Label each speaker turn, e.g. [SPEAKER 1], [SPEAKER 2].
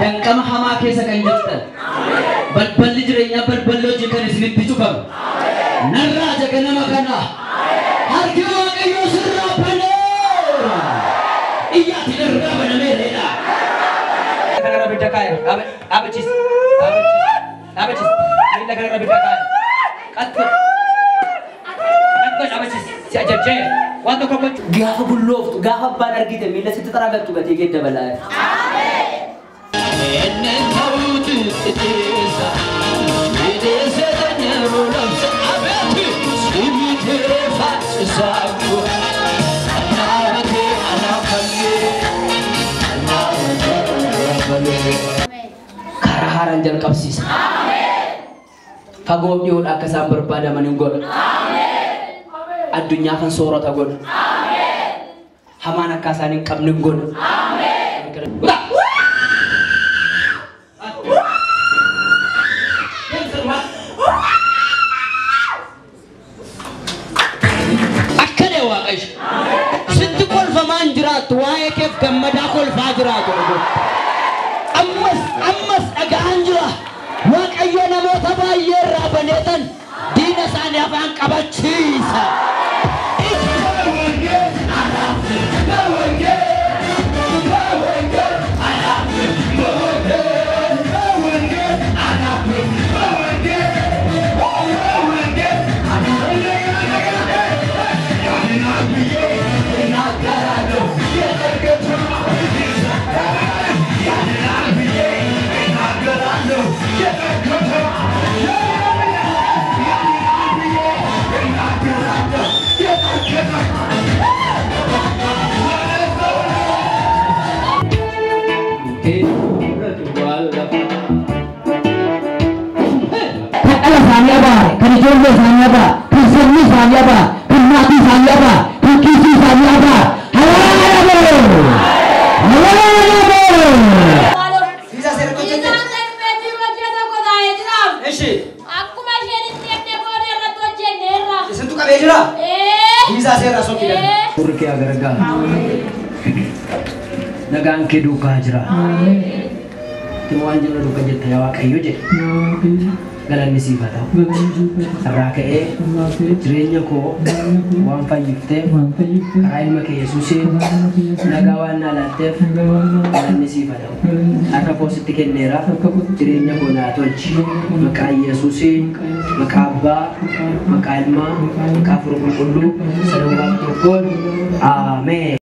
[SPEAKER 1] Danqama hamaa keessa kan jirtan. Balballi jireenyaa balballi hojii kan isinitti cufamu. Narraa jaganama kana. Harki Waaqayyoo sirraa baneera. Iyyaati narraa banameera.
[SPEAKER 2] Kanarra bidda kaa'e. Dhaabachiis. Dhaabachiis. Miila kanarra bidda kaa'e. Qaxxo. Qaxxo dhaabachiis. Si ajajjee waan tokko gochuu.
[SPEAKER 1] Gaafa bullooftu gaafa abbaan argite miila sitti xaragattu gatii kee dabalaa. Karaa haaraan jalqabsiisa. Fagoof dhiyoodha akka isaan barbaadaman hin godha. Addunyaa kan soorata godha. Hamaan akka isaan hin qabne hin godha. Akkana Waaqayyo. Sitti kolfamaan jiraattu waa'ee keef gammadaa kolfaa jiraatu. Ammas ammas dhaga'aan jira. Waaqayyo namoota baay'ee irraa baneetan diina isaanii afaan qabachiisa.
[SPEAKER 3] Kan dhala isaanii abaare, kan ijoollee isaanii abaare, kan sanyii isaanii abaare, kan maatii isaanii abaare, kan kiisii isaanii abaare. Halaala boo! Halaala boo!
[SPEAKER 2] Viizaa seera hojjette. Ishi.
[SPEAKER 4] Akkuma isheen itti jenne booda irratti hojjenneerra.
[SPEAKER 2] Isintu qabee jira? Viizaa seera sokkii.
[SPEAKER 1] Gurri kee agargaa. Nagaan kee duukaa jira. Itti waan jennu duukaa jetta yaa Waaqayyo jedhe. Galanni siif haa ta'u. Irraa ka'ee jireenya koo waan fayyifteef karaa ilma kee Yesuusiin nagaa waan naa laatteef galanni siif haa ta'u. Harka koo sitti kenneera jireenya koo naa tolchi. Maqaa Yesuusiin, maqaa Abbaa, maqaa Ilmaa, maqaa Hafuura Qulqulluu, sadan Waaqa tokkoon. Ameen.